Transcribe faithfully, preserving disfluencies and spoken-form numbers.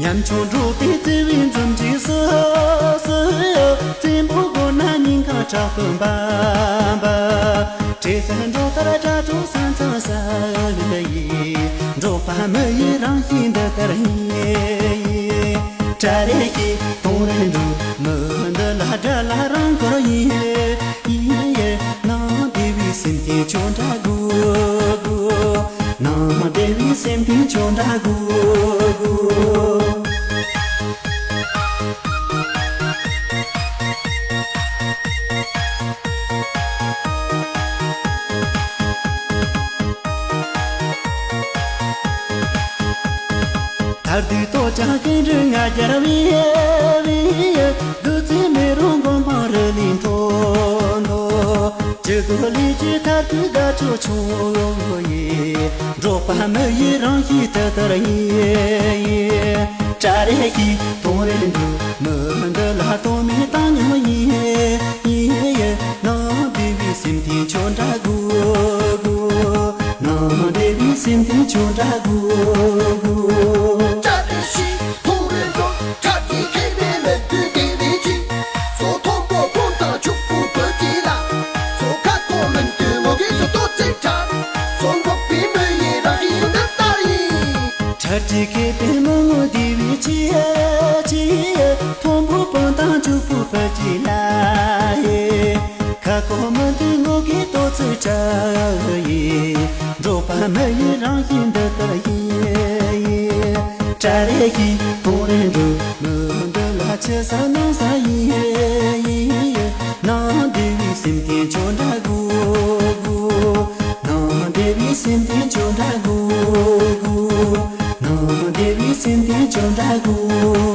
ཉམ་ཆུང་འགྲོ་དེ་བརྩེ་བའི་འཛུམ་གྱིས་བསུ་བསུ། བཙན་པོ་མགོ་ན་སྙིང་ཁ་དྲག་པོ་འབབ་འབབ། བྲེ་སེར་འགྲོ་ལྟར་དགྲ་གྲོགས་ས་མཚམས་བསལ་ཡི། འགྲོགས་པ་མི་ཡི་རང་གཤིས་འདི་ལྟར་ཡིན། གྲ་རེ་ཤི་དུང་རེ་འགྲོ། མི་འདི་ལ་དགྲ་ལ་རང་དགར་ཡིན། ཡིན་ཡེ། ནང་བདེ་བའི་སེམས་ཀྱི་ཆོ་འདྲ་དགོས་དགོས། ནང་བདེ་བའི་སེམས་ཀྱི་ཆོ་འདྲ་དགོས་དགོས། ཐར་དུས་ལྟོ་ཅང་ཀེང་རུ་ང་རྒྱལ་བའི་བའི། བདུད་རྩི་མེ་རོ་མགོན་པང་རི་ལི་མཐོ་མཐོ། ཇི་གོ་ལི་ཇི་ཐར་དུས་དགའ་ཆོ་ཆུང་ཡི། འགྲོགས་པ་མི་ཡི་རང་གཤིས་དེ་ལྟར་ཡིན། གྲ་རེ་ཤི་དུང་རེ་འགྲོ། མི་འདི་ལ་དོ་མི་བཏང་མྱོང་ཡིན། ཡིན་ཡིན། ནང་བདེ་བའི་སེམས་ཀྱི་ཆོ་འདྲ་དགོས་དགོས། ནང་བདེ་བའི་སེམས་ཀྱི་ཆོ་འདྲ་དགོས་དགོས། གྲ་རེ་ཤི་དུང་རེ་འགྲོ། གྲ་གི་ཁེ་པེ་མི་འདུས་བདེ་བའི་ཆི། སོ་མཐོན་པོ་དཔུང་དང་ཕྱུག་པོ་བོད་ཀྱི་ལ། སོ་ཁ་ཁོ་མི་འདུས་ངོ་གི་སོ་ཏོ་ཚིག་གྲ། སོ་འགོག་པའི་མི་ཡི་རང་གི་སོ་འདི་ལྟར་ཡིན། གྲ་གི་ཁེ་པེ་མི་ངོ་བདེ་བའི་ཆི་ཡ་ཆི་ཡ། མཐོན་པོ་དཔུང་དང་ཕྱུག་པོ་བོད་ཀྱི་ལ་ཡེ། ཁ་ཁོ་མི་འདུས་ངོ་གི་ཏོ་ཚིག་གྲ་ཡེ། འགྲོགས་པ་མི་ཡི་རང་གཤིས་འདི་ལྟར་ཡིན། གྲ་རེ་ཤི་དུང་རེ་འགྲོ། མི་འདི་ལ་ཆེ་ས་ནང་ས་ཡིན། ནང་བདེ་བའི་སེམས་ཀྱི་ཆོ་འདྲ་དགོས་དགོས། ནང་བདེ་བའི་སེམས་ཀྱི་ཆོ་འདྲ་དགོས་དགོས། ནང་བདེ་བའི་སེམས་ཀྱི་ཆོ་འདྲ་དགོས།